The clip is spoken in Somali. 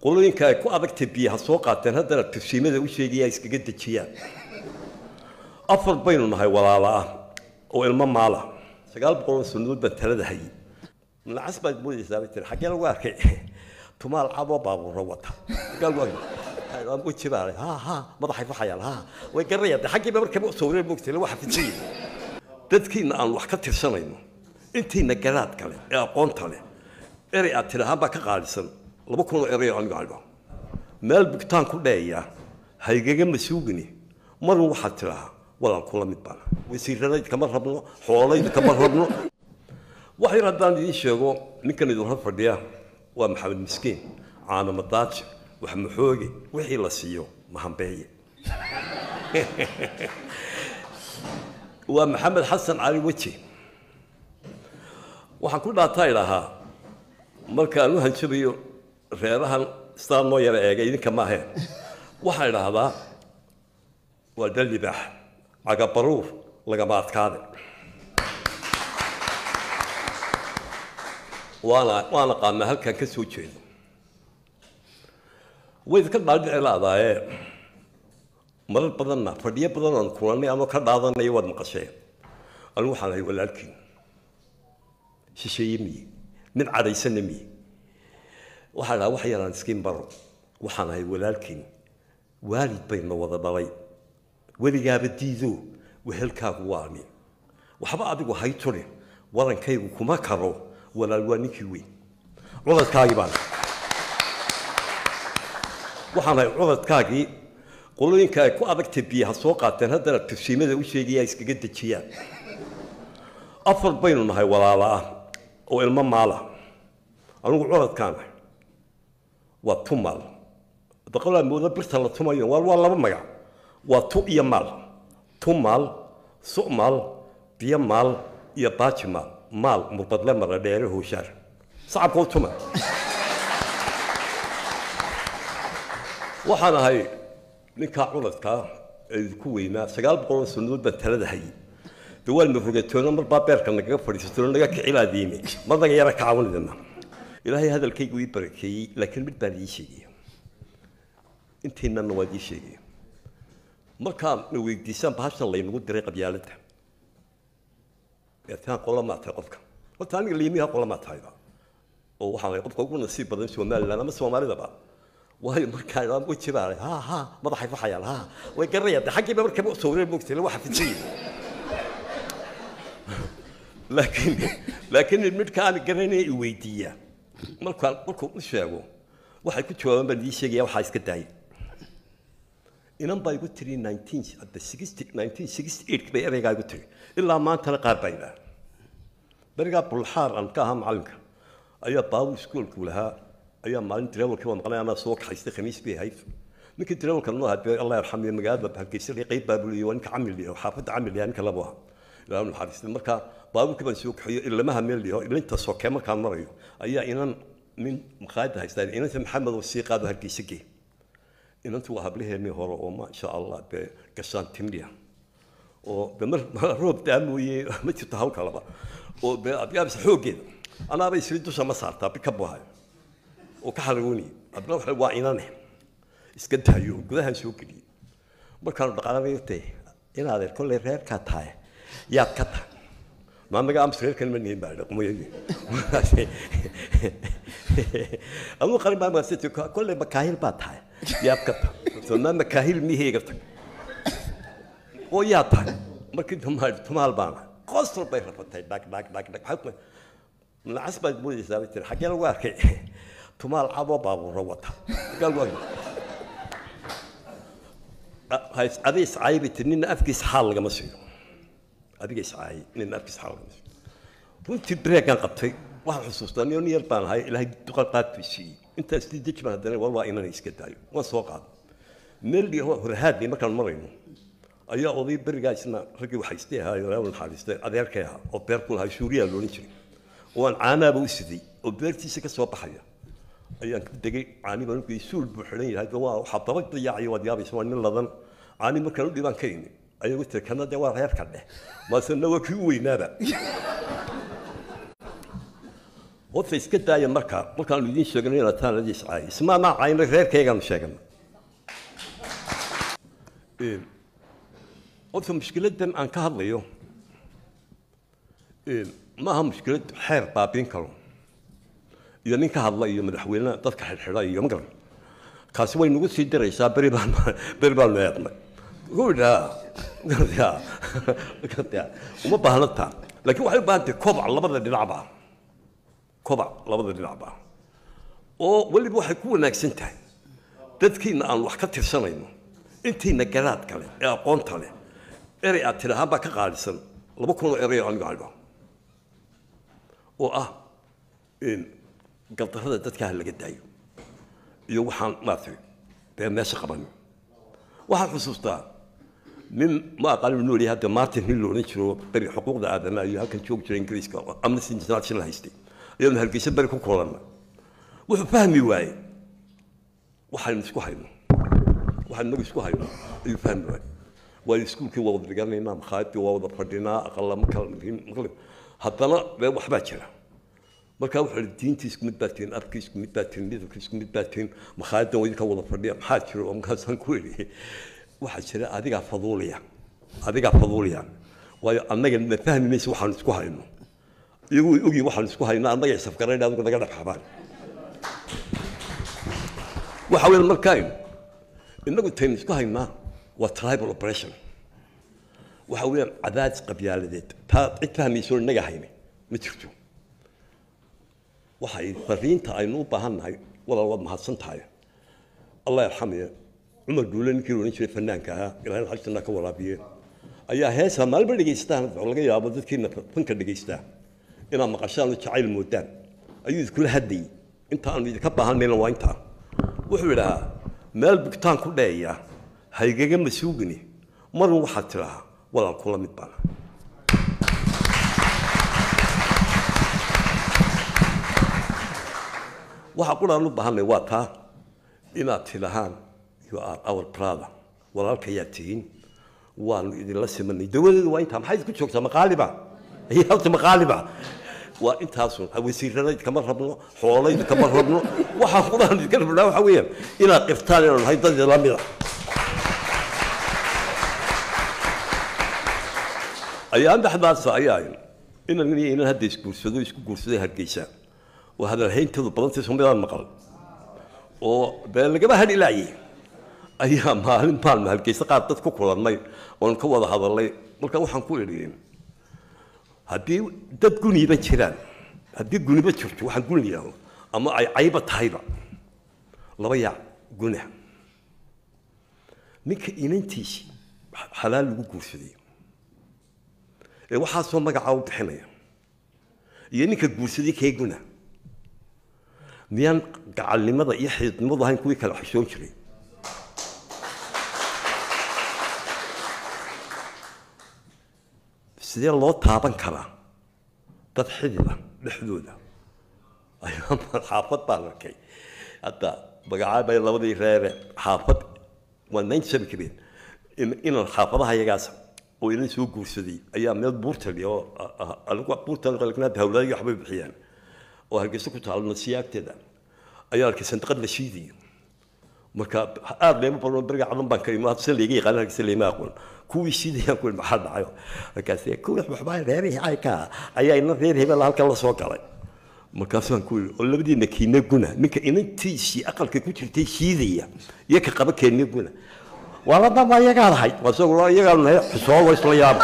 Qolooyinka ay ku adagtay biyaha soo qaateen haddana tufsiimada u sheegaya iskaga dejiyaan. Afar baynu nahay walaala ah oo ilmo maala. 900 sannadood baan talada hayay. Nacas baad moodaysaa bay tiri, xaggee lagu arkay tumaal cadoo baabuuro wata? Xaggee lagu arkay? Waan u jibaalay, ha ha, madaxay faxayaan, ha way garanayaan de xaggiiba markaba sawireen moogtay la waxa fidsan. Dadkiina aan wax ka tirsanayno, intiina garaadka leh ee aqoonta leh, erey aad tidhahaan baa ka qaalisan 2000 oo erey oo anigu aan dhaho. Meel bugtaan ku dheeya haygaga masuugini marun waxaad tidhahaa walaan kula mid baan. Wasiiradayd kama rabno, xoolayd kama rabno. Wax yar haddaan idiin sheego, ninkan idin hor fadhiya waa Maxamed Miskiin Caano Madaaji, wax maxooge wixii la siiyo mahambeeye. Waa Maxamed Xasan Cali Weji. Waxaan ku dhaataa idhahaa markaan u hanjabayo reerahan sidaa noo yara eegay, idinka maaheen, waxaan idhaahdaa waa dhal libaax cagabaruur lagama adkaade. Waana waan aqaanaa halkaan ka soo jeedo. Way idinka dhaadhici laadaaye marar badanna fadhiyo badan oon kulannay anoo ka dhaadanayo waad maqasheen. Anigu waxaan ahay walaalkiin, shisheeye miye, mid cadhaysana miye. Waxaa dhaha wax yaraan iskiin baro. Waxaan ahay walaalkiin, waalid bayna wada dhalay. Weligaaba diido wehelkaagu waani waxba adigu hay turin, warankaygu kuma karo. Walaal waa ninkii weyn, cudadkaagii baan waxaan ahay, cudadkaagii. Qolooyinka ay ku adagtay biyaha soo qaateen haddana tufsiimada u sheegaya iskaga dejiyaan. Afar baynu nahay walaala ah oo ilmo maala. Anigu cudadkaan ahay, waa tu maal. Daqolaa mooda birta la tumayo. Waa laba magac, waa tu iyo maal. Tu maal, su maal, biyo maal iyo baaji maal. Maal murbadle mara dheere hooshaar sacabka u tuma. Waxaan ahay ninkaa cunadkaa ee idinku weynaa. 900 sannadood baan talada hayay. De waan marogatoona mar baa beerka nagaga fadhiisatoo naga kicilaadiime, mar naga yara kacawanidana. Ilaahay hadalkaygu ii barakeeyey, laakiin mid baan ii sheegaya, intiinanna waa ii sheegaya. Markaan na weydiisaan bahashan laynagu diray qabyaaladda taan qola maa tahay qofka, horta aniga liimiha qola maa tahayba, oo waxaan ahay qofka ugu nasiib badan Somaliland ama Soomaalidaba. Waayo markaan aan u jibaalay, ha ha, madaxay faxayaan, ha way garanayaan de xaggiiba markaba sawireen moogtay la waxa fidsan. Laakiin midka aan garanaya i weydiiya markaan markuu u sheego waxay ku jawaabaan baan idii sheegaya. Waxaa iska daayay inan baa igu tiri 1968 bay ereygaa igu tiri, ilaa maantana qaar baa idhaa. Berigaa Bulxaar aan ka ahaa macalinka ayaa baabuur iskoolku lahaa ayaa maalin dareewalkii waa maqnay, anaa soo kaxaystay. Khamiis bay ahayd. Ninkii dareewalka noo ahaa, Allah yarxamiyo, magaalada Hargeysa qayb baabuliyo, waa ninka Camil iyo xaafadda Camil iyo ninka labo ahaa, Ilaahu naxariistay. Marka baabuurkii baan soo kaxeeyo ilamaha meel liho ilinta sokee markaan marayo ayaa inan nin maqaayadda haystaa, inanta Maxamed oo sii qaado Hargeysa gee. Inantu waa hablaheenii hore oo maasha Allah dee gashaan timliya oo de mar roob daa mooye ma jirto hawl kalaba, oo de adyaabisa xooggeeda anaaba isri dusha ma saartaa bika buhayo oo ka xaragoonayay. Adna waxa waa inane iska daayo gudahan soo geliyey. Markaanu dhaqaalanayo tee inaadeer kolley reerkaa tahay yaad ka tahay maanaga amus reerkan ma nihin baa qumayadii aduu qarin baa maasati kolley makaahil baa tahay yaad ka tahay maa makaahil miheyga tag oo yaa tahay. Markii tumaal tumaal baana qosol bay rafatay dhag dhag dhag dhag. Maxay nacas baad moodaysaa bay tiri, xaggee lagu arkay tumaal cadoo baabuuro wata? Xaggee lagu arkay? Adiga iscaayay bay tiri, nina afkiisa xaal lagama siiyo. Adiga iscaayay, nina afkiisa xaal lagama siiyo. Runtii breegan qabtay waxaan xusuustaa niyo nin yar baan ahay, Ilaahay duqal qaad buu siiyey. Intaas sii deji baan haddana war waa inaan iska daayo. Waan soo qaaday meel iyo horhaadni. Markaan marayno ayaa oday berigaa isna raggii waxaystay ahaa, Ilaahu naxariistay, adeerkay ahaa oo beer ku lahaa Suuriya loolan jiray, oo aan caanaaba u siday oo beertiisa ka soo baxaya ayaan ku degay. Caani baan u geeyey, suul buu xidhan yahay, waa waxaa daba dayaacayo, waad yaabaysa, waa nin ladan. Caani markaan u dhibaan ka imi ayuu tiri, kana dee waa reerka dheh maasena waa kii u weynaaba. Horta iska daaya markaa markaanu idiin sheegnay inaad taan adiis caay ismaanaa caynay reerkaygaanu sheeganay. Horta mushkiladdan aan ka hadlayo maaha mushkilad xeer baabiin karo iyo nin ka hadla iyo madaxweyne dadka xidhxidha iyo ma garan, kaasi way nagu sii diraysaa. Beri baan beri baanu eednay uma baahna taa, laakiin waxay u baahan tahay kobac labada dhinacba, kobac labada dhinacba, oo weliba waxay ku wanaagsan tahay dadkiina aan wax ka tirsanayno intiina garaadka leh ee aqoonta leh. Erey aad tidhahaan baa ka qaalisan 2000 oo erey anigu aan dhaho oo ah galdarrada dadka ha laga daayo iyo waxaan maaragtay dee meesha qabanin. Waxaan xusuustaa nin ma aqaan inuu nool yahay hadda, Martin nin la odhan jiro, beri xuquuqda aadanaha iyo halkan joogi jiray Ingiriiska oo Amnesty International haystay, ayaanu Hargeysa beri ku kulanay. Wuxuu fahmi waayey waxaynu isku hayno, waxaynu inagu isku hayno ayuu fahmi waayey. Waayo iskuulkii waa wada dhiganaynaa, makhaayadii waa wada fadhinaa, aqalama kala maqli, haddana dee waxbaa jira. Marka wuxuu ihi diintii isku mid baa tihiin, afkii isku mid baa tihiin, midabkii isku mid baa tihiin, makhaayaddan waa idinka wada fadhiya, maxaa jiro? Oo markaasaan ku idhi waxaa jira adigaa faduuliya, adigaa faduuliya, waayo annaga ma fahmi maysa waxaanu isku hayno, iyagu way ogyihin waxaanu isku hayno, annaga isafgarayna adigu naga dhexxabaan. Waxa weeye markaa innagu taynu isku haynaa waa tribal operation, waxa weeyaan cadaadis qabyaaladeed. Taa cid fahmayso innaga hayne ma jirto. Waxay fariinta aynu u baahan nahay, walaal waad mahadsan tahay, Allah yarxamaya Cumar Duule ninkii la odhan jiray fanaanka ahaa, Ilahay naxariistanaa ka waraabiye, ayaa heesaa maalinba dhegaystaan oo laga yaabo dadkiina fanka dhegaystaa inaad maqashaan oo jacayl moodaan ayuu iskula hadlayay. Inta aanu idinka baahanayna waa intaa. Wuxuu idhahaa meel bugtaan ku dheeya haygaga masuugini marun waxaad tidhahaa walaal kula mid baana. Waxa quraan u baahanay waa taa inaad tidhahaan you are our brother, walaalkayaa tihiin, waanu idinla simanay. Dawadeedu waa intaa. Maxay isku joogtaa maqaaliba horta maqaaliba waa intaasun. Wasiirada idinkama rabno, xoolo idinkama rabno, waxaa quraan idinka rabnaa waxa weeyaan inaad qirtaan inaanu nahay dad idinla mid ah. Ayaan dhexdaasa ayaa inan iyo inan hadda isguursado isku guursaday Hargeysa oo hadalhayntoodu badantay Soomaalida maqal oo dee lagama hadhilaayay ayaa maalin maalma Hargeysa qaar dad ku kulannay oon ka wada hadalnay. Marka waxaan ku idhi haddii dad guniba jiraan, haddii guniba jirto, waxaan guni yidhaahdo ama ay cayba tahayba laba yaac guna, ninka inantiisi xalaal lagu guursaday ee waxaasoo magacaa u bixinaya iyo ninka guursaday kee guna? Miyaan gacalnimada iyo xididnimadu ahayn kuwii kala xishoon jiray? Sidee loo taaban karaa dad xidida dhexdooda? Xaafad baan arkay hadda magacaabay labadii reere xaafad waa 97 kabeen inan xaafadaha iyagaas oo inan soo guursaday ayaa meel buurtali oo anigu buurtan hadda hawlaadii waxbay bixiyaan oo Hargeysa ku taalo nasiya agteeda ayaa arkay sandiqad la shiidayo. Marka aad leema badan beriga cadan baan ka imo hadda layga yaqaan Hargeysa layma aqoon, kuwii shiidayaan kuwi maxaa dhacayo? Markaas kuwii waxbaa reerihii cayka ayaa ina reer hebel halkan la soo galay. Markaasaan ku yidhi oo labadiina kiina guna, ninka inantiisii aqalka ku jirtay shiidaya iyo ka qaba keenna guna? Waa la damba iyagaa lahayd, waa isagoo iyagaa nahay xisoo waa isla yaaba.